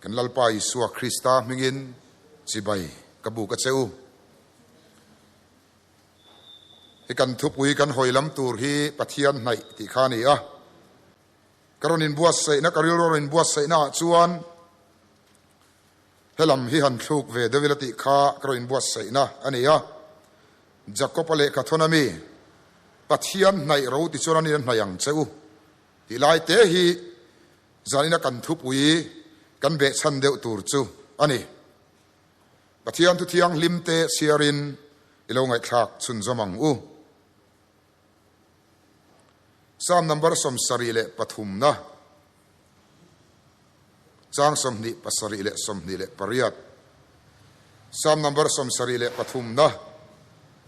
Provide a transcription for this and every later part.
Kan Lalpa Isua Krista hmingin chibai ka buk a che u. Hi kan thupui kan hawi lam tur hi Pathian hnaih tih kha a ni a. Ka rawn inbuatsaihna, ka rilru a rawn inbuatsaihna ah chuan helam hi han thluk ve deuh ila tih kha ka rawn inbuatsaihna a ni a. Jakob-a lehkha thawn ami, Pathian hnaih ro ti chuan anin a hnaih ang che u tih lai te hi zanina kan thupui kan behchhan deuh tur chu a ni. Pathian thu thianghlim te chhiarin i lo ngaihthlak chhunzawm ang u. Psalm number 73 na chang 27 leh 28. Psalm number 73 na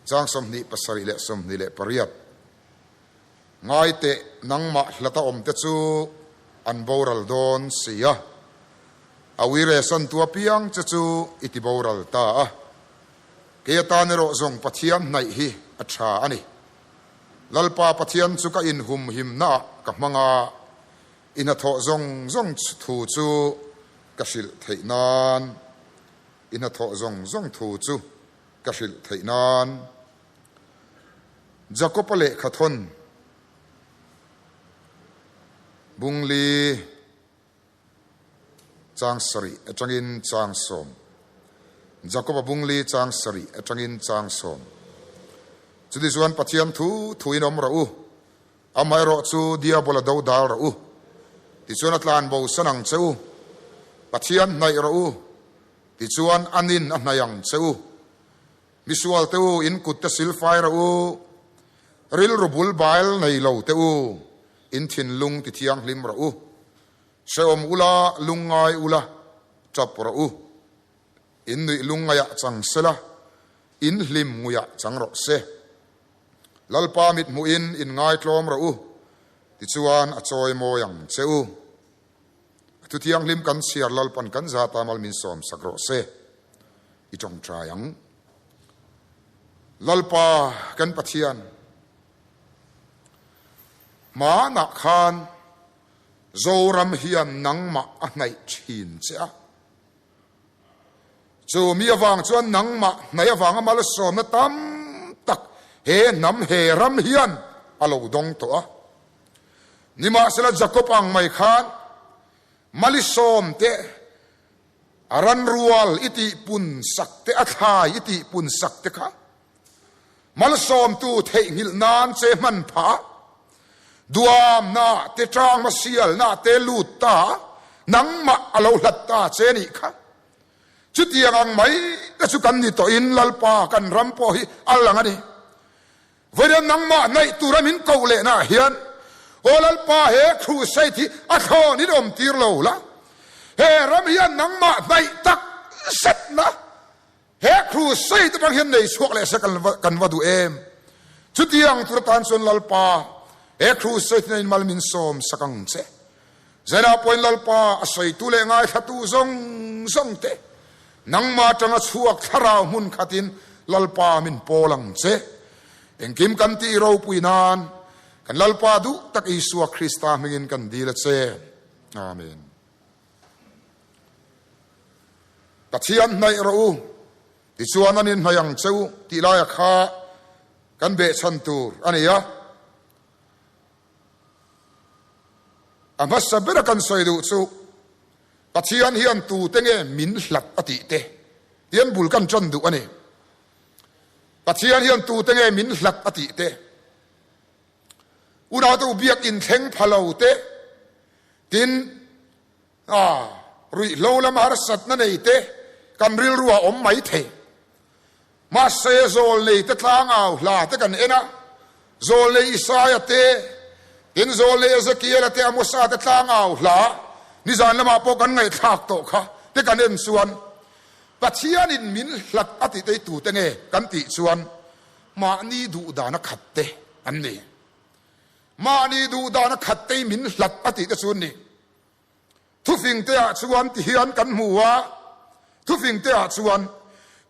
chang 27 leh 28. Ngai teh nangmah hlata awm te chu an boral dawn si a, a uire santu apiang che chu i ti boral ta a. Kei atan erawh zawng Pathian hnaih hi a tha a ni. Lalpa Pathian chu ka inhumhimnaah ka hmang a, i hnathawh zawng zawng thu chu ka hrilh theih nan, i hnathawh zawng zawng thu chu ka hrilh theih nan. Jakob-a lehkha thawn Bungli. Chang sarih atangin chang sawm. Jakoba bungli chang sarih atangin chang sawm. Chuti chuan Pathian thu thuin awm rawh u, amaherawh chu Diabola do dal rawh u. Tichuan a tlan bo san ang che u. Pathian hnaih rawh u, tichuan a nin a hnaih ang che u. Misual te u, in kut te silfai rawh u, rilru bul bail nei lo te u, in thinlung ti thianghlim rawh u. Hrehawm ula, lungngai ula, tap rawh u. In nuih lungngaiah chang sela, in hlim nguiah chang rawh se. Lalpa mithmuhin in ngaitlawm rawh u, tichuan a chawi mawi ang che u. A thu thianghlim kan chhiar Lalpan kan zata mal min sawm sak rawh se. I tawngtai ang. Lalpa kan Pathian, hmanah khan Zoram hian nangmah a hnaih thin che a. Chu mi avang chuan nangmah hnaih avanga malsawmna tam tak he hnam he ram hian a lo dawng tawh a. Nimahsela Jakob ang mai khan malisawm te, a ranrual i tihpun sak te, a thlai i tihpun sak te kha malsawmtu theihnghilh nan che hman phah a, duamna te tangma sialna te lut ta a, nangmah a lo hlat ta che nih kha. Chutiang ang mai te chu kan ni tawhin Lalpa kan ram pawh hi a lang a ni. Vawiin nangmah naih tura min koh lehnaah hian Aw Lalpa he crusade hi a thlawn in awm tir lo la, he ram hian nangmah hnaih tak zetna he crusade atang hian nei chhuak leh se kan va duh em? Chutiang tur atan chuan Lalpa he crusade hian mal min sawm sak ang che. Zainah pawhin Lalpa a sawitu leh ngaithlatu zawng zawng te nangmah atanga chhuak thlarau hmun khatin Lalpa min pawl ang che. Engkim kan tih ropui nan kan Lalpa duh tak Isua Krista hmingin kan dil a che. Amen. Pathian hnaih rawh u, tichuan an inhnaih ang che u tih laia kha kan behchhan tur a ni a. A hmasa bera kan sawi duh chu Pathian hian tute nge min hlat a tih te hian bul kan tan duh a ni. Pathian hian tute nge min hlat a tih te, unau biak inthleng pha lo te, tin a ruihhlo lama harsatna nei te kan rilru a awm mai thei. Mahse zawlnei te tlangau hla te kan en a, zawlnei Isaia te, tin zawlnei Ezekiela te, Amosa te tlangau hla nizan lamah pawh kan ngaihthlak tawh kha te kan en chuan Pathianin min hlat a tih tei tute nge kan tih chuan mahni duhdana khat te an ni. Mahni duhdana khat tei min hlat a tih te chu an ni. Thufing te ah chuan ti hian kan hmu a, thufing te ah chuan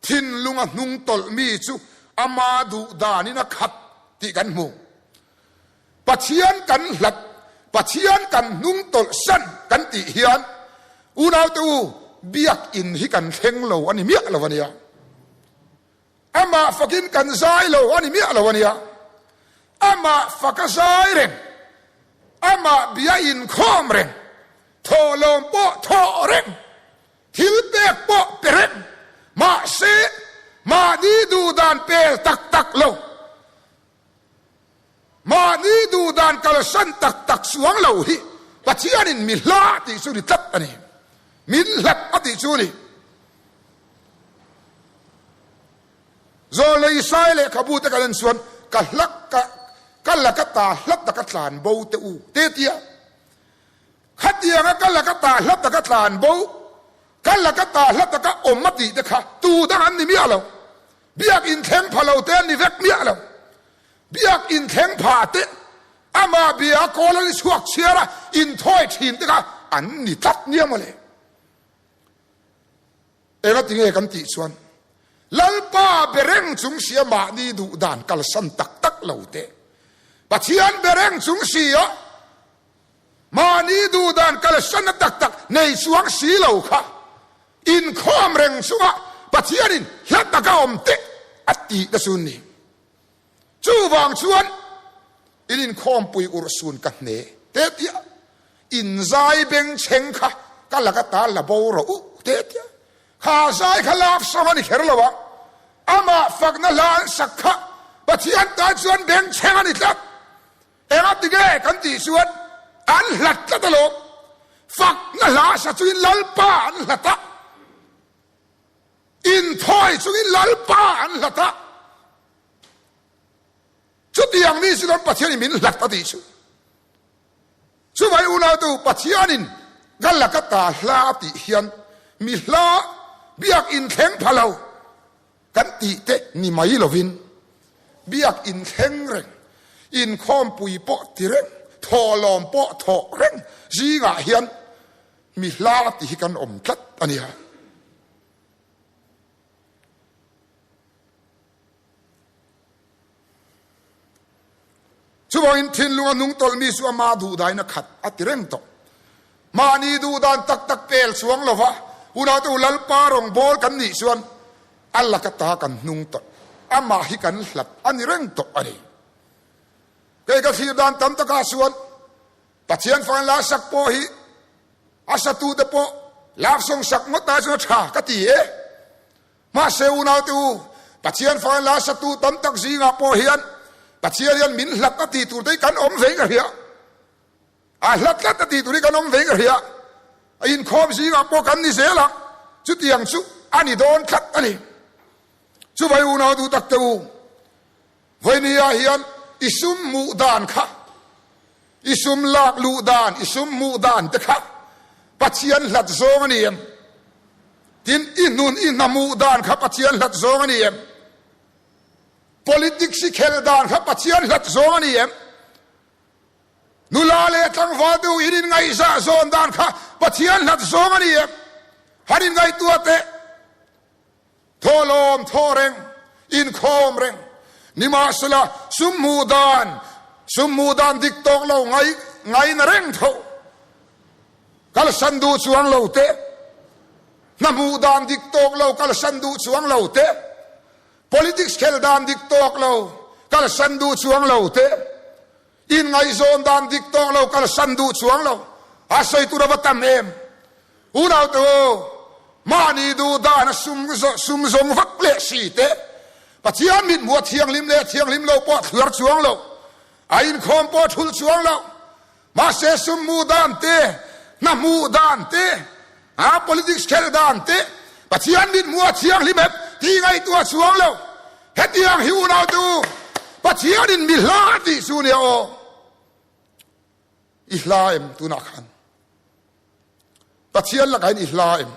thinlung a hnung tawlh mi chu ama duh danin a khat tih kan hmu. Pathian kan hlat, Pathian kan hnung tawlh san kan tih hian. Unaute u, biakin hi kan thleng lo a ni miah lo a nia. Amah fakin kan zai lo a ni miah lo a nia. Amah faka zai reng, amah bia inkhawm reng, thawhlawm pawh thawh reng, thil pek pawh pe reng, mahse mahni duhdan pel tak tak lo, mahni duhdan kalsan tak tak suang lo hi Pathianin mi hla tih chu ni tlat a ni. Min hlat a tih chu ni. Zawlei Isai lehkhabu te kan en chuan ka hla ka ka laka ta hla taka tlan bo te u te tia. Khatianga ka laka ta hla taka tlan bo, ka laka ta hla taka awm a tih te kha tu dang an ni miah lo. Biak inthleng pha lo te an ni vek miah lo. Biak inthleng pha te amah bia kawl an i chhuak chhiar a, inthawi thin te kha an ni tlat nia mawle. Engati nge kan tih chuan Lalpa be reng chung sia mahni duh dan kalsan tak tak lo te, Pathian be reng chung sia mahni duh dan kalsanna tak tak nei chuang si lo kha inkhawm reng chunga Pathianin hla taka awm teh a tih te chu ni. Chuvang chuan in inkhawmpui urhsun ka hne te tia in zai bengchheng kha ka laka ta la bo rawh u te tia kha zai kha love song a ni kher lo a, amah fakna hla an sak kha Pathian tan chuan bengchheng a ni tlat. Enga tinge kan tih chuan an hlat tlat alawm. Fakna hla sa chuin Lalpa an hlat a. Inthawi chungin Lalpa an hlat a, chutiang mi chu Pathianin min hlat a tih chu. Chuvai unautu Pathianin ka laka ta hla a tih hian mi hla biak inthleng pha lo kan tih te ni mai lovin biak inthleng reng, inkhawmpui pawh ti reng, thawhlawm pawh thawh reng zingah hian Mi hla tih hi kan awm tlat a nia. Chuvangin thinlunga nung tawlh mi chu ama duhdain a khat a ti reng tawh. Mahni duhdan tak tak pel chuang lova unaute u Lalpa rawngbâwl kan nih chuan a laka ta kan hnung tawh. Amah hi kan hlat a ni reng tawh a ni. Kei ka thlir dan tam takah chuan Pathian fan la sak pawh hi a satute pawh lak sawng sak ngawt ai chuan a tha ka ti e. Mahse unaute u, Pathian fan la satu tam tak zingah pawh hian Pathian hian min hlat a tih tur te hi kan awm ve ka hria. A hlat tlat a tih tur hi kan awm ve ka hria. A inkhawm zingah pawh kan ni zel a, chutiang chu a ni dawn tlat a ni. Chuvai unau duh tak te u, Vawinia hian i sum hmuh dan kha, i sum lak luh dan, i sum hmuh dan te kha Pathian hlat zawng a ni em? Tin, i hnun i hna hmuh dan kha Pathian hlat zawng a ni em? Politics i khel dan kha Pathian hlat zawng a ni em? Nula leh tlangval deuh in inngaihzah zawn dan kha Pathian hlat zawng a ni em? Han inngaihtuah teh. Thawhlawm thaw reng, inkhawm reng. Nimahsela, sum hmuh dan, sum hmuh dan dik tawk lo ngai ngaina reng tho. Kalsan duh chuang lo te, hna hmuh dan dik tawk lo kalsan duh chuang lo te, politics khel dan dik tawk lo kalsan duh chuang lo te, Inngaihzawn dan dik tawk lo kalsan duh chuang lo a sawi tur a va tam em. Unaute aw, mahni duh dan a sum sum zawng vak leh si te, Pathian mithmuh a thianghlim leh thianghlim lo pawh a thluar chuang lo, a inkhawm pawh a thulh chuang lo. Mahse sum hmuh dan te, hna hmuh dan te, a politics khelh dan te, Pathian mithmuh a thianghlim em tih ngaihtuah chuang lo. Hetiang hi unaute u, Pathianin mi hla tih chu nia aw. I hla em tunah khan? Pathian lakah hian i hla em?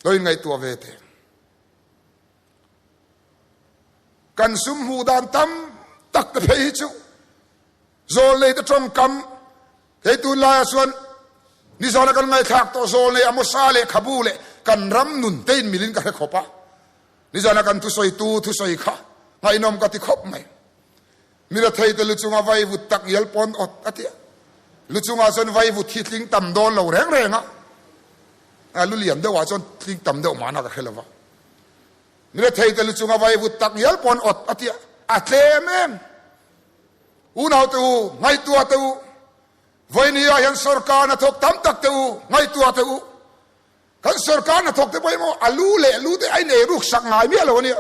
Lo inngaihtuah ve teh. Kan sum hmuh dan tam tak te phei hi chu Zawlnei te tawngkam hei tunlaiah chuan nizana kan ngaihthlak tawh Zawlnei Amosa lehkhabu leh kan ram nun te in milin ka hre khawp a. Nizana kan thusawitu thusawi kha ngaihnawm ka ti khawp mai. Mirathei te lu chunga vaivut tak ngial pawn awt a ti a. Lu chungah chuan vaivut hi tling tam dawn lo reng reng a. A lu lian deuhah chuan tling tam deuh mahna ka hre lo va. Mi rethei te lu chunga vaivut tak ngial pawh an awt a tia, a tlem em. Unau te u, ngaihtuah te u, vawinia hian sorkar hnathawk tam tak te u, ngaihtuah te u. Kan sorkar hnathawk te pawh hi maw a lu leh lu te a inei ruk sak ngai miah lo a nia.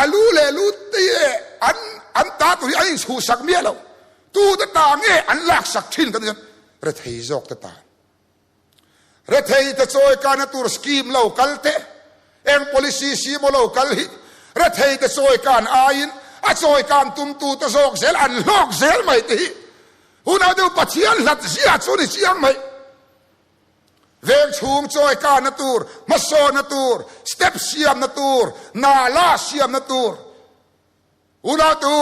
A lu leh lu te hi an an ta tur hi an inchhuh sak miah lo. Tu te ta nge an lak sak thin kan ti chuan rethei zawk te ta. Rethei te chawi kana tur scheme lo kal te, eng policy simaw lo kal hi rethei te chawi kan aiin a chawi kan tumtu te zawk zel an hlawk zel mai te hi hunah deuh Pathian hlat zia chu ni chiang mai. Veng chhung chawi kana tur, hmasawnna tur, step siamna tur, nala siamna tur, Unautu,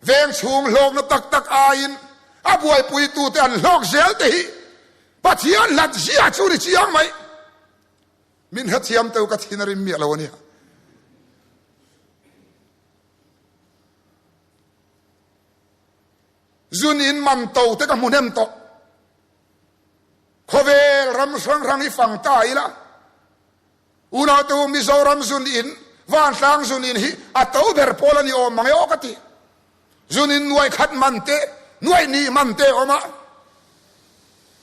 veng chhung hlawkna tak tak aiin a buaipuitute an hlawk zel te hi Pathian hlat zia chu ni chiang mai. Min hrethiam teu ka thin a rim miah lo a nia. Zun in man to te ka hmu hnem tawh. Khawvel ram hrang hrang hi fang ta ila. Unautu Mizoram zun in, Vantlang zun in hi a to ber pawl a ni awm mang e aw ka ti. Zun in nuai khat man te, nuai hnih man te a awm a.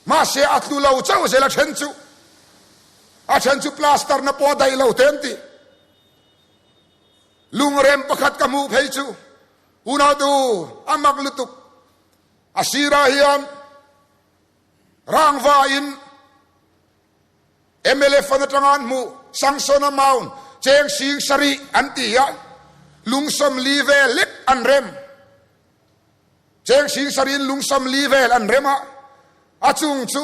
Mahse a tlu lo chauh zel a then chu. A then chu plaster na pawh a daih lo te an ti. Lungrem pakhat ka hmuh phei chu unautu a mak lutuk. A sirah hian rangva in Mla fund atanga an hmuh Sangsona Mount cheng sing sarih an ti a, lungsawm li vel lek an rem. Cheng sing sarihin lungsawm li vel an rem a, a chung chu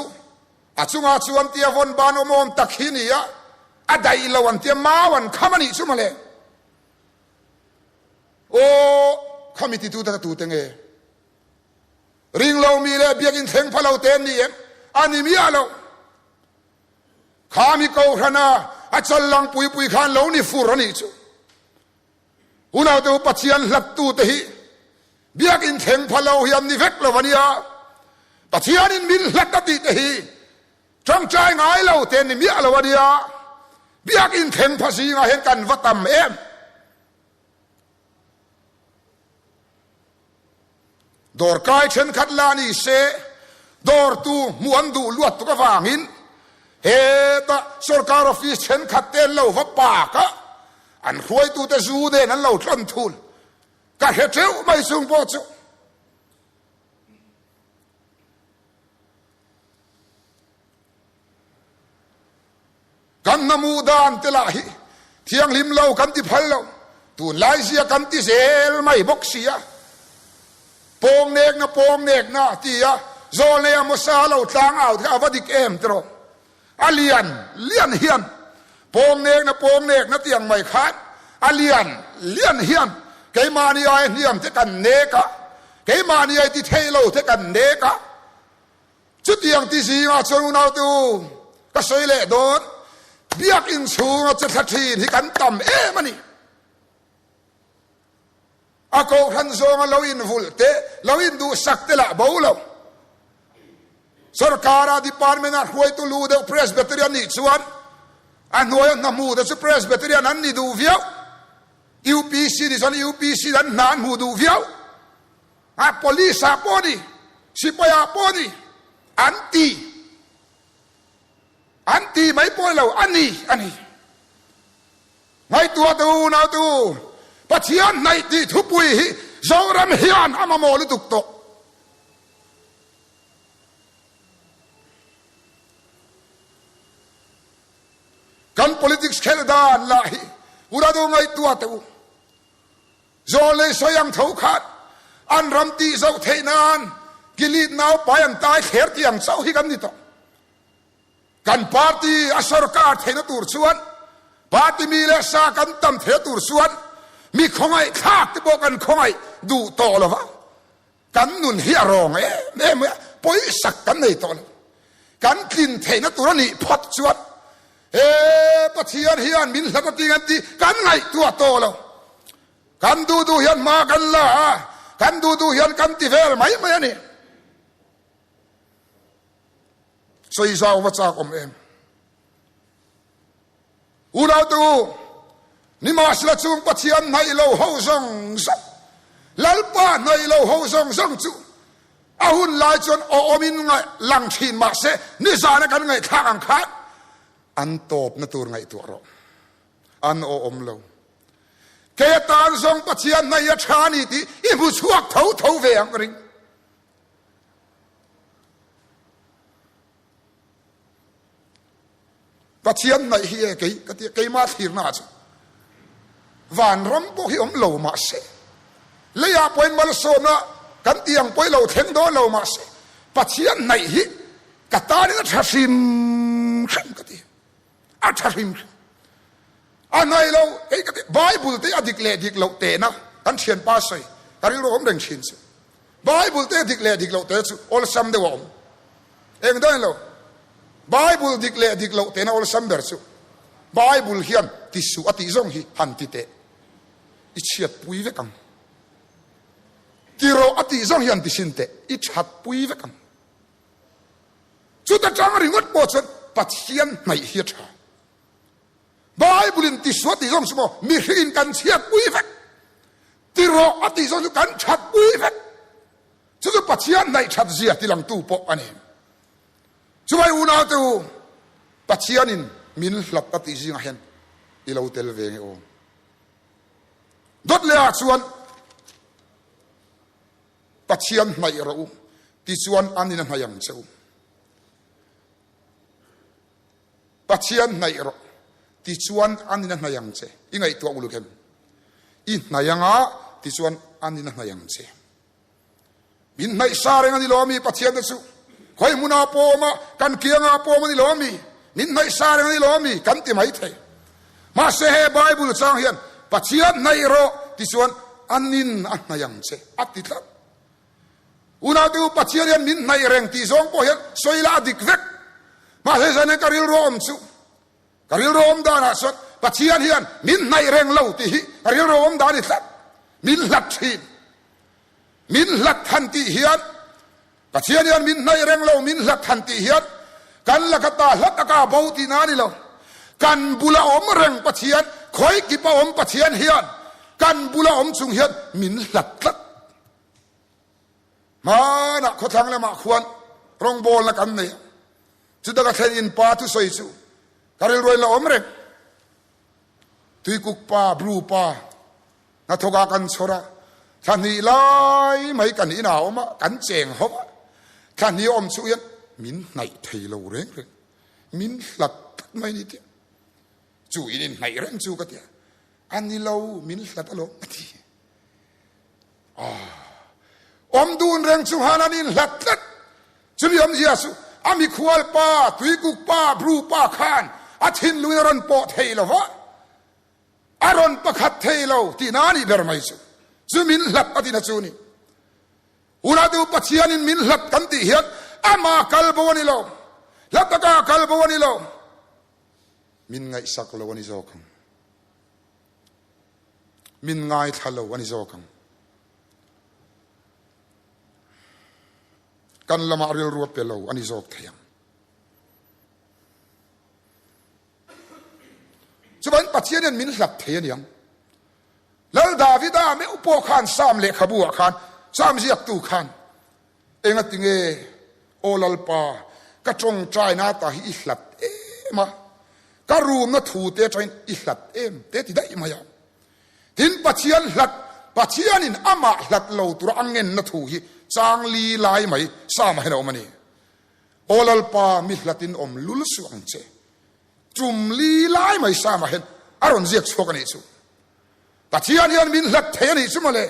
a chungah chuan tia vawn ban awm awm tak hi ni a, a daih lo an tia mau an kham a nih chu mawle. Aw, khami titu te kha tute nge? Ringlo mi leh biakinn thleng pha lo te an ni em? A ni miah lo. Kha mi Kohhrana a challang pui pui khan lo ni fur a nih chu. Unaute u Pathian hlattute hi biakinn thleng pha lo hi an ni vek lo a nia. Pathianin min hlat a tih te hi tangtai ngai lo te an ni miah lo a nia. Biakinn thleng pha zingah hian kan va tam em? Dawrkai thenkhat la ni se, dawrtu hmuh an duh luat tuk avangin heta sorkar office thenkhat te an lo va pak a, an hruaitute zu nen an lo tlawn thul. Ka hre teuh mai chung pawh chu. Kan hnamuh dan te lah hi thianghlim lo kan ti phal lo, tunlai zia kan ti zel mai bawk si a. Pawng nekna pawng nekna a ti a, Zawlnei a Mosa lo tlang au te kha a va dik em tiraw? A lian lian hian pawng nekna pawng nekna tiang mai khan a lian lian hian keimahni ai hniam te kan nek a, keimahni ai ti thei lo te kan nek a. Chutiang ti zingah chuan unaute u, ka sawi leh dawn, biakinn chhunga che thla thin hi kan tam em a ni. A kohhran zawnga lo invulh te, lo induhsak te lah bo lo. Sorkara department-a hruaitu lu deuh Presbyterian nih chuan a hnuaia hna hmu te chu Presbyterian an ni duh viau. UPC nih chuan UPC an hna an hmu duh viau. A police ah pawh ni, sipai ah pawh ni, an ti, an ti mai pawh lo, a ni, a ni. Ngaihtuah te u, nau te u, Pathian hnaih tih thupui hi Zoram hian a mamawh lutuk tawh. Kan politics khelh dan lah hi Uradu ngaihtuah te u. Zawlnei sawi ang tho khan an ram tih zoh theih nan Gilead naupai an tai thler tih ang chauh hi kan ni tawh. Kan party a sorkar theihna tur chuan party mi leh sa kan tam theihna tur chuan mi khawngaih thlak te pawh kan khawngaih duh tawh lo va. Kan nun hi a rawng em em mai a, pawisak kan nei tawh lo. Kan tlin theihna tur a nih phawt chuan he Pathian hian min hlat a ti ngan tih kan ngaihtuah tawh lo. Kan duh duh hian hma kan la a, kan duh duh hian kan ti vel mai mai a ni. Sawi zau va chak awm em? Unaute u, nimahsela chung Pathian hnaih lo ho zawng zawng, Lalpa hnaih lo ho zawng zawng chu a hun lai chuan awawmin lang thin mahse nizana kan ngaihthlak ang khan an tawpna tur ngaihtuah rawh. An awawm lo. Kei atan zawng Pathian hnaih a tha a ni tih i hmu chhuak tho tho ve ang ka ring. Pathian hnaih hi e kei ka tia keima thlirna ah chuan vanram pawh hi awm lo mahse leiah pawhin malsawmna kan tih ang pawh hi lo thleng dawn lo mahse Pathian hnaih hi ka tanin a tha hrim hrim ka ti a tha hrim hrim a hnaih lo kei ka ti Bible te a dik leh dik loh tehna kan thianpa sawi ka rilru awm reng thin chu Bible te dik leh dik loh te chu awlsam deuh a awm. Eng dawn lo. Bible dik leh dik loh tena awlsam ber chu Bible hian ti suh a tih zawng hi han ti teh. I chhiat pui vek ang. Ti rawh a tih zawng hi han ti sin teh. I that pui vek ang. Chuta tang ringawt pawh chuan Pathian hnaih hi a tha. Bible in ti suah tih zawng chu maw mihring in kan chhiat pui vek. Ti rawh a tih zawng chu kan that pui vek. Chu chu Pathian hnaih that zia ti langtu pawh a ni. Chuvai unau te u, Pathian in min hlat a tih zingah hian i lo tel ve nge aw. Dawt leh ah chuan Pathian hnaih rawh u tichuan an in a hnaih ang che u. Pathian hnaih rawh tichuan an in a hnaih ang che. I ngaihtuah uluk em? I hnaih anga tichuan an in a hnaih ang che. Min hnaih sa reng a ni lo ami Pathian te chu? Khawi hmunah pawh awm a, kan kiangah pawh awm a ni lo ami? Min hnaih sa reng a ni lo ami? Kan ti mai thei. Mahse he Bible chang hian Pathian hnaih rawh tichuan an in a hnaih ang che a ti tlat. Unaute u, Pathian hian min hnaih reng tih zawng pawh hian sawi la a dik vek. Mahse zanin ka rilru awm chu, ka rilru awm danah chuan Pathian hian min hnaih reng lo tih hi ka rilru awm dan a ni tlat. Min hlat thin. Min hlat than tih hian Pathian hian min hnaih reng lo, min hlat than tih hian kan laka ta hla taka bo tihna a ni lo. Kan bula awm reng Pathian, khawi kipa awm Pathian hian kan bula awm chung hian min hlat tlat. Hmanah khawthlang lamah khuan rawngbawlna kan nei a, chuta ka thlen in pa thusawi chu ka rilruain la awm reng. Tuikuk pa, Bru pa, hnathawkah kan chhawr a, thla hnih lai mai kan inah a awm a, kan cheng ho a, thla hnih a awm chu hian min hnaih thei lo reng reng, min hlat tlat mai ni tia. Chu in inhnaih reng chu ka tia, a ni lo, min hlat alawm a ti. Awm dun reng chu han an inhlat tlat. Chumi awmzia chu a mikhual pa, tuikuk pa, bru pa khan a thinlungin a rawn pawh thei lo va, a rawn pakhat thei lo tihna a nih ber mai chu. Chu min hlat a tihna chu a ni. Unatu Pathianin min hlat kan tih hian ama kal bo a ni lo, hla taka kal bo a ni lo, min ngaihsak lo a ni zawk ang. Min ngaithla lo a ni zawk ang. Kan lamah rilru a pe lo a ni zawk thei ang. Chuan Pathian hian min hlat thei a niang. Lal Davida meuh pawh khan Sam lehkhabu ah khan Sam ziaktu khan Engati nge Aw Lalpa, ka tawngtaina ta hi i hlat em a, ka rumna thu te atangin i hlat em te ti daih mai a. Tin, Pathian hlat, Pathianin amah hlat lo tura a ngenna thu hi chang li lai mai Psalm-ah hian a awm a ni. Aw Lalpa, mi hlatin awm lul suh ang che. Tum li lai mai Psalm-ah hian a rawn ziak chhuak a nih chu. Pathian hian min hlat thei a nih chu mawle.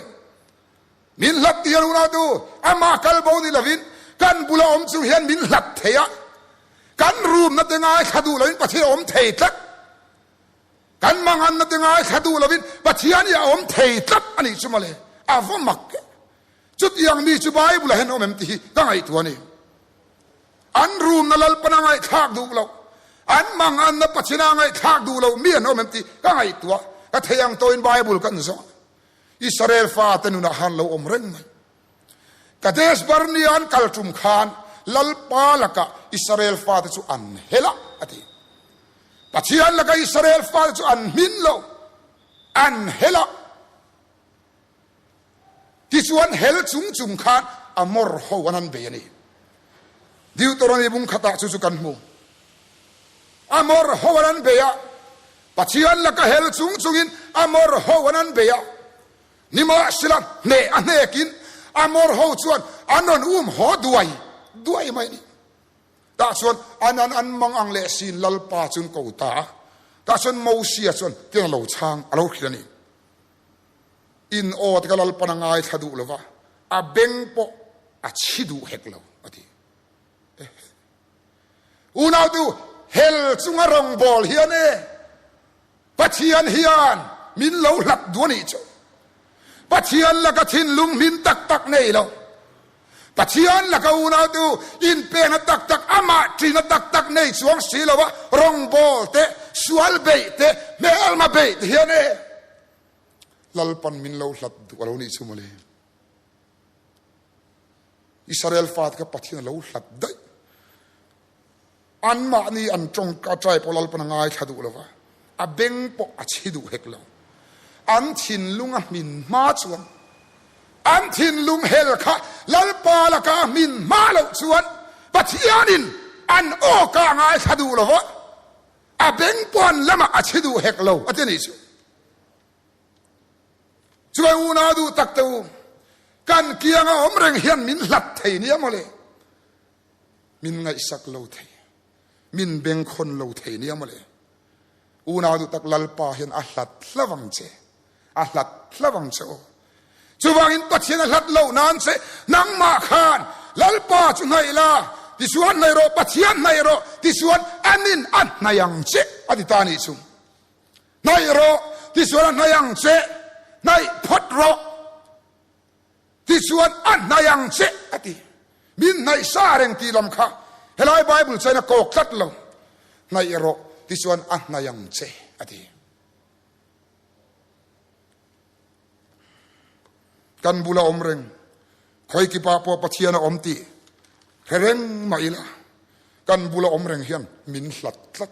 Min hlat ti hian unautu amah kal bo ni lovin kan bula awm chung hian min hlat thei a. Kan rumna te ngaithla duh lovin Pathian a awm thei tlat. Kan manganna te ngaithla duh lovin Pathian hi a awm thei tlat a nih chu mawle. A va mak e. Chutiang mi chu Bible ah hian awm em tih hi ka ngaihtuah a ni. An rumna Lalpan a ngaihthlak duh loh, an manganna Pathian a ngaihthlak duh loh mi an awm em tih ka ngaihtuah. Ka thei ang tawhin Bible kan zawng a, Israel fate nunah han lo awm reng mai. Kadesh Barnea an kal tum khan Lalpa lakah Israel fate chu an hel a, a ti. Pathian laka Israel fate chu an hmin lo, an hel a. Tichuan hel chung chung khan Amor ho an han bei a ni. Deuteronomy bung khatah chu chu kan hmu. Amor ho an han bei a, Pathian laka hel chung chungin Amor ho an han bei a. Nimahsela hneh a hnekin Amor ho chuan an rawn um haw duai duai mai a ni. Tah chuan an an an mang ang leh sin Lalpa chu an ko ta a. Tah chuan Mosia chuan tiang a lo chhang a lo hrilh a ni. In aw te ka Lalpan a ngaithla duh lo va, a beng pawh a chhi duh hek lo, a ti. Unautu, hel chunga rawngbâwl hian e, Pathian hian min lo hlat duh a nih chu. Pathian laka thinlung hmin tak tak nei lo. Pathian laka unautu inpekna tak tak, amah ṭina tak tak nei chuang si lo a, rawngbâwl te, sual beih te, hmelma beih te hian e, Lalpan min lo hlat duh a lo nih chu mawle. Israel fate kha Pathian a lo hlat daih. Anmahni an tawngka ṭai pawh Lalpan a ngaithla duh lo va, a beng pawh a chhi duh hek lo. An thinlung a hmin hma chuan, an thinlung hel kha Lalpa laka a hmin hma loh chuan Pathianin an awka a ngaithla duh lo va, a beng pawh an lamah a chhi duh hek lo, a ti a nih chu. Chuai unau duh tak te u, kan kianga awm reng hian min hlat thei nia mawle. Min ngaihsak lo thei, min bengkhawn lo thei nia mawle. Unau duh tak Lalpa hian a hlat hlauh ang che, a hlat hlauh ang che aw. Chuvangin Pathian a hlat loh nan che nangmah khan Lalpa chu hnaih la, tichuan hnaih rawh, Pathian hnaih rawh, tichuan anin a hnaih ang che a ti ta a nih chu. Hnaih rawh, tichuan a hnaih ang che, hnaih phawt rawh, tichuan a hnaih ang che a ti. Min hnaih sa reng tih lam kha helai Bible chuan a kawk tlat lo. Hnaih rawh, tichuan a hnaih ang che a ti. Kan bula awm reng, khawikipah pawh Pathian a awm tih hre reng mah ila, kan bula awm reng hian min hlat tlat.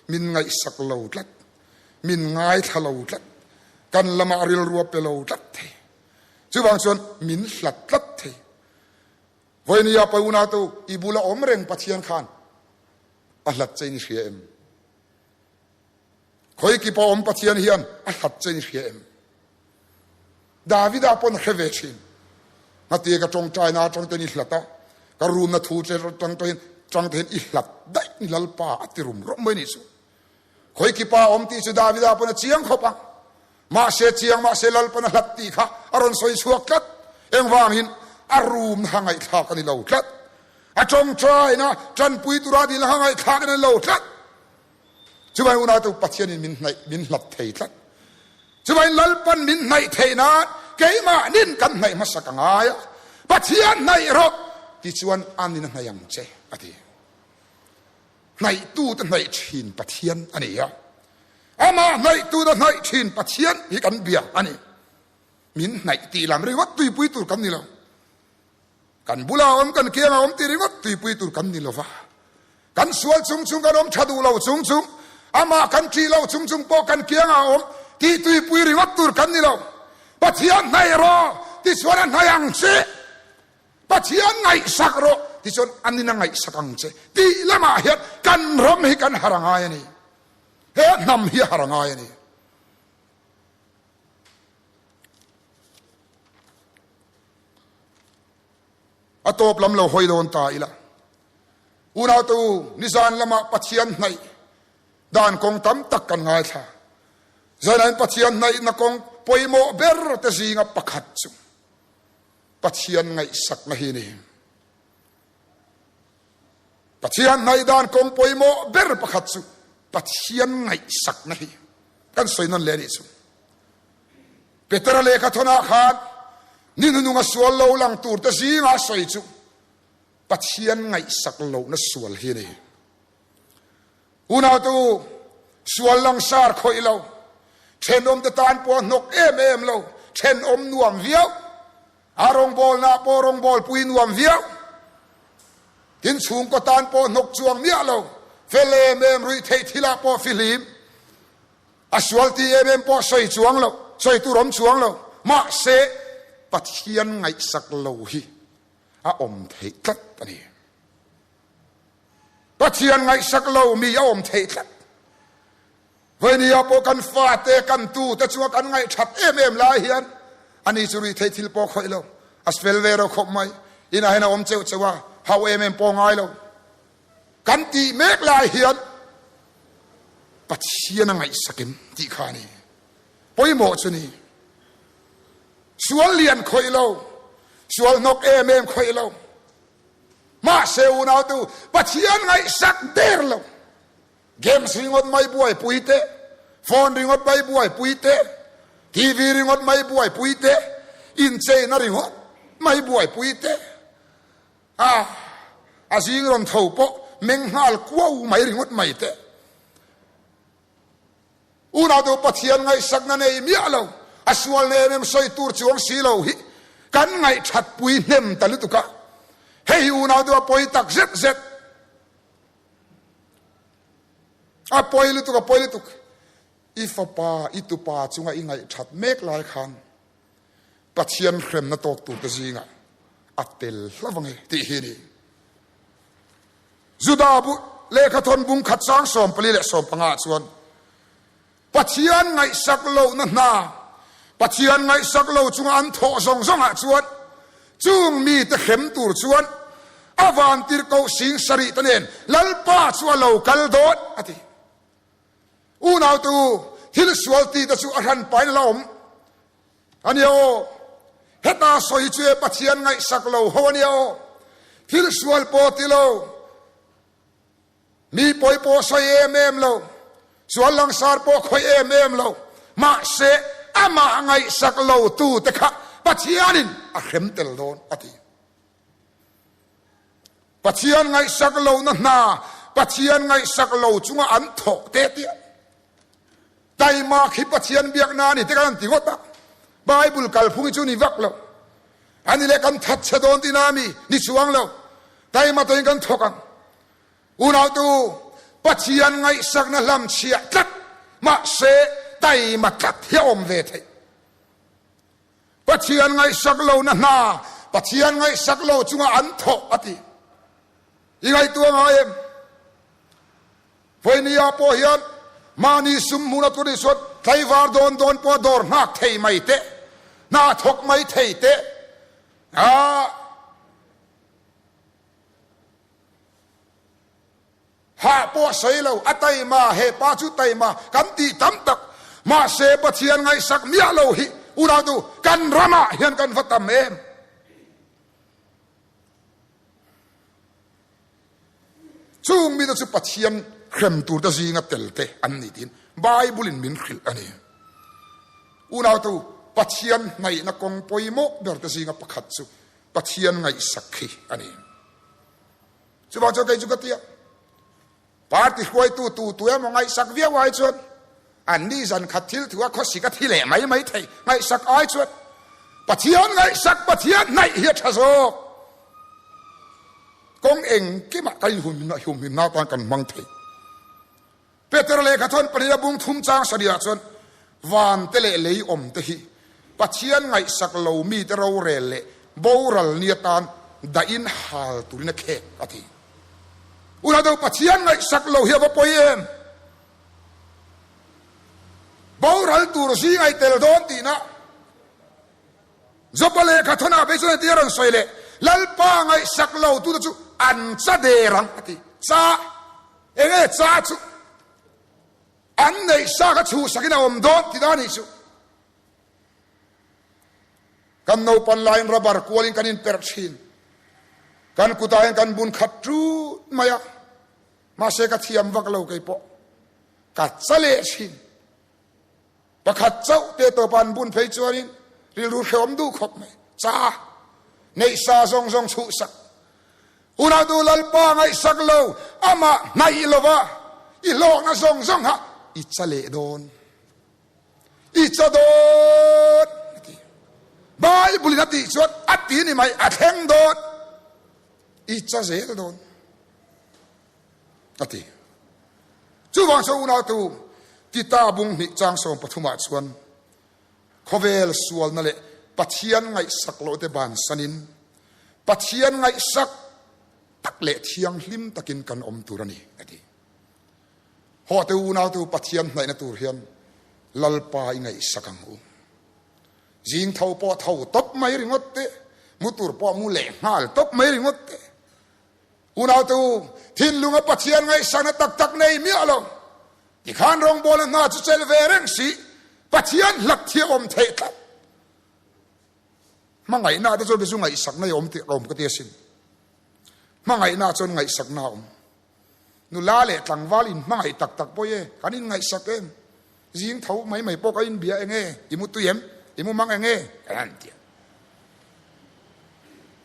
Min ngaihsak lo tlat, min ngaithla lo tlat, kan lamah rilru a pe lo tlat thei. Chuvang chuan min hlat tlat thei. Vawinia Pauna tu i bula awm reng Pathian khan a hlat che in i hria em? Khawikipa awm Pathian hian a hlat che in i hria em? Davida pawn a hre ve thin. Ngati ka tawngtaina atang ten i hlat a, ka rumna thu che atang te tang te hian i hlat daih ni Lalpa a ti rum rum mai ni chu. Khawi kipa awm tih chu Davida pawn a chiang khawp ang. Mahse chiang mahse Lalpan a hlat tih kha a rawn sawi chhuak tlat. Engvangin a rumna kha ngaihthlak a ni lo tlat. A tawngtaina tanpui tura dilna kha ngaihthlak a ni lo tlat. Chuvai unautu Pathianin min hnaih min hlat thei tlat. Chuvai Lalpan min hnaih theih nan keimahnin kan hnaih hmasak a ngai a. Pathian hnaih rawh tichuan anin a hnaih ang che a ti. Hnaihtute hnaih thin Pathian a ni a. Amah hnaihtute hnaih thin Pathian hi kan bia a ni. Min hnaih tih lam ringawt tuipui tur kan ni lo. Kan bula awm, kan kianga awm tih ringawt tuipui tur kan ni lova. Kan sual chung chung, kan awm tha duh lo chung chung, amah kan ṭih lo chung chung pawh kan kianga awm tih tuipui ringawt tur kan ni lo. Pathian hnaih rawh, tichuan a hnaih ang che. Pathian ngaihsak rawh, tichuan an in a ngaihsak ang che. Tih lamah hian kan ram hi kan har a ngai a ni. He hnam hi a har a ngai a ni. A tawp lam lo hawi dawn ta ila. Unautu, nizan lamah Pathian hnaih dan kawng tam tak kan ngaithla. Zainain Pathian hnaihna kawng pawimawh ber te zinga pakhat chu Pathian ngaihsakna hi ni. Pathian hnaih dan kawng pawimawh ber pakhat chu Pathian ngaihsakna hi kan sawi nawn leh a nih chu. Petera lehkha thawnah khan ni hnununga sual lo lang turte zinga sawi chu Pathian ngaihsak lohna sual hi a ni. Unautu, sual langsar khawih lo, thenawmte tan pawh a hnawk em em lo, thenawm nuam viau, a rawngbawlnaah pawh rawngbawlpui nuam viau, tin chhungkaw tan pawh hnawk chuang miah lo. Fel em em ruih theih thilah pawh fihlim, a sual ti em em pawh sawi chuang lo, sawi tur awm chuang lo. Mahse, Pathian ngaihsak lo hi a awm theih tlat a ni. Pathian ngaihsak lo mi a awm theih tlat. Vawinia pawh kan fate, kan tute chunga kan ngaihthat em em lai hian ani chu ruih theih thil pawh khawih lo, a fel ve reuh khawp mai. Inah hian a awm cheuh cheuh a, hauh em em pawh ngai lo. Kan tih mek lai hian Pathian a ngaihsakim tih kha a ni. Pawimawh chu ni. Sual lian khawih lo, sual hnawk em em khawih lo. Mahse unautu Pathian ngaihsak der lo. Games ringawt mai buaipui te, phone ringawt mai buaipui te, TV ringawt mai buaipui te, incheina ringawt mai buaipui te, a a zing rawn tho pawh meng nghal kuau mai ringawt mai te. Unau Pathian ngaihsakna nei miah lo, a sual nem em sawi tur chuang si lo hi kan ngaihthatpui hnem ta lutuk a. Hei hi unau a pawi tak zet zet. A pawi lutuk, a pawi lutuk. I fapa, i tupa chunga i ngaihthat mek lai khan Pathian hremna tawk turte zingah a tel hlauh ange tih hi a ni. Juda bu lehkhathawn bung khat sang 44 ah chuan Pathian ngaihsak lohna hna, Pathian ngaihsak lo chunga an thawh zawng zawngah chuan chung mite hrem tur chuan a vantirhkoh 70,000 te nen Lalpa chu a lo kal dawn a ti. Unau te u, thil sual ti te chu a hran pain a la awm a nia aw. Heta sawi chu e Pathian ngaihsak lo ho a nia aw. Thil sual pawh ti lo, mi pawi pawh sawi em em lo, sual langsar pawh khawih em em lo, mahse amah ngaihsak lo tu te kha Pathianin a hrem tel dawn a ti. Pathian ngaihsak lohna hna, Pathian ngaihsak lo chunga an thawk te tia. Taimak hi Pathian biakna a ni te kan han ti ngawt a. Bible kalphung hi chu ni vak lo. Ani leh kan that chhe dawn tina mi ni chuang lo. Taima tawhin kan thawk ang. Unautu, Pathian ngaihsakna hlam chhiah tlat mahse taima tlat hi a awm ve theih. Pathian ngaihsak lo na hna, Pathian ngaihsak lo chunga an thawh a ti. I ngaihtuah ngai em? Vawinia pawh hian mahni sum hmuna tur nih chuan tlaivar dawn dawn pawh dawr nghak thei mai teh, hna thawk mai thei teh. Ah! Hah pawh a sawi lo, a taima, he pa chu taima kan tih tam tak. Mahse Pathian ngaihsak miah lo hi unautu kan ramah hian kan va tam em? Chung mite chu Pathian hrem turte zinga tel te an ni tiin Bible in min hrilh a ni. Unautu Pathian hnaihna kawng pawimawh ber te zinga pakhat chu Pathian ngaihsak hi a ni. Chuvang chuan kei chu ka ti a, party hruaitu tu tu emaw ngaihsak viau ai chuan an ni zan khat thil thu a khawsik a thi leh mai mai thei ngaihsak ai chuan Pathian ngaihsak Pathian hnaih hi a tha zawk. Kawng engkimah kan inhumhimna atan kan hmang thei. Peter lehkha thawn pahnih a bung thum chang sarihah chuan vante leh lei awm te hi Pathian ngaihsak lo mite rorel leh boral ni atan dahin hal turin a khek a ti. Unau deuh Pathian ngaihsak lo hi a va pawi em? Boral tur zing ai tel dawn tihna Jopa lehkha thawnah phei chuan engtin a rawn sawi leh, Lalpa ngaihsak lo tute chu an cha der ang a ti. Cha Enge cha chu an neih sa kha chhuhsakin a awm dawn ti ta nih chu. Kan naupan laiin rubber kualin kan inperh thin. Kan kutah hian kan bun khat tut mai a, mahse ka thiam vak lo kei pawh. Ka cha leh thin. Pakhat chauh te tawpa an bun phei chuanin rilru hrehawm duh khawp mai. Cha neih sa zawng zawng chhuhsak. Unautu Lalpa ngaihsak lo, amah hnaih lova i hlawkna zawng zawng kha i cha leh dawn. I cha dawn a ti. Bible in a tih chuan a ti ni mai, a thleng dawn. I cha zel dawn a ti. Chuvang chuan unautu Tita bung hnih chang 13 ah chuan khawvel sualna leh Pathian ngaihsak loh te bansanin Pathian ngaihsak tak leh thianghlim takin kan awm tur a ni a ti. Haw te unautu Pathian hnaihna tur hian Lalpa i ngaihsak ang u. Zing tho pawh tho tawp mai ringawt te, mu tur pawh mu leh nghal tawp mai ringawt te. Unaute u, thinlunga Pathian ngaihsakna tak tak nei miah lo. Tikhan rawngbawlna hna chu chelh ve reng si, Pathian hlat hi a awm theih tlat. Hmangaihna te chuan kei chu ngaihsakna i awm tih awm ka ti asin. Hmangaihna chuan ngaihsakna a awm. Nula leh tlangval in hmangaih tak tak pawh e, kan in ngaihsak em? Zing tho mai mai pawh ka in bia eng e, i mu tui em? I mu mang eng e? Kan han ti a.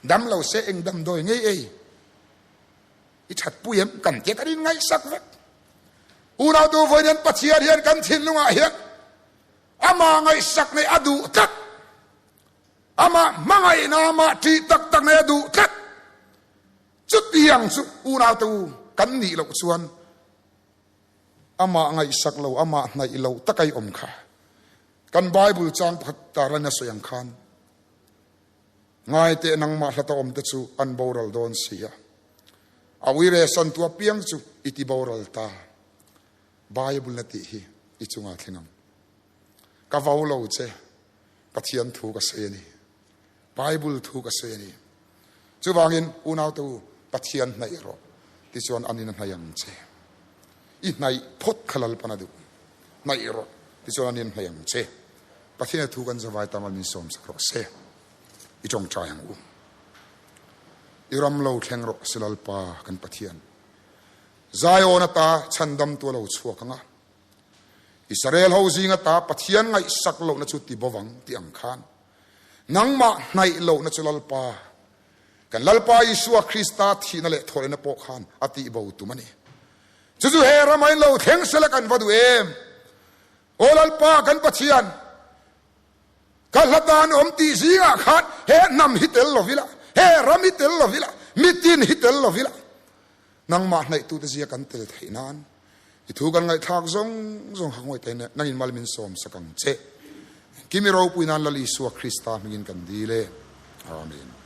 Dam lo se eng damdawi ngei ei? I that pui em? Kan ti a, kan in ngaihsak vek. Unautu vawiin Pathian hian kan thinlungah hian amah ngaihsak nei a duh tlat. Amah hmangaihna, amah ṭih tak tak nei a duh tlat. Chutiang chu unaute u kan nih loh chuan amah ngaihsak lo, amah hnaih lo taka i awm kha. Kan Bible chang pakhat tarlan a sawi ang khan, Ngai teh nangmah hlata awmte chu an boral dawn si a, a uire santu apiang chu i ti boral ta. Bible na tih hi i chungah thleng ang. Ka vo lo che, Pathian thu ka sawi a ni. Bible thu ka sawi a ni. Chuvangin unaute u, Pathian hnaih rawh, tichuan an in a hnaih ang che. I hnaih phawt kha Lalpan a duh. Hnaih rawh, tichuan an in hnaih ang che. Pathian thu kan zavai tam a min sawm sak rawh se. I tawngtai ang u. I ram lo thleng rawh se Lalpa kan Pathian. Zion ata chhandamtu a lo chhuak ang a. Israel ho zing ata Pathian ngaihsak lohna chu ti bovang tih ang khan Nangmah hnaih lohna chu Lalpa, kan Lalpa Isua Krista thihna leh thawhlehna pawh khan a tihbo tum a ni. Chu chu he rama in lo thleng sela kan va duh em? Aw Lalpa kan Pathian, ka hla tan awm tih zingah khan he hnam hi tel lovila, he ram hi tel lovila, mitin hi tel lovila, Nangmah hnaihtute zia kan tel theih nan i thu kan ngaihthlak zawng zawng kha ngawih tein nangin mal min sawm sak ang che. Kimi ropui nan Lal Isua Krista hmingin kan dil e. Amen.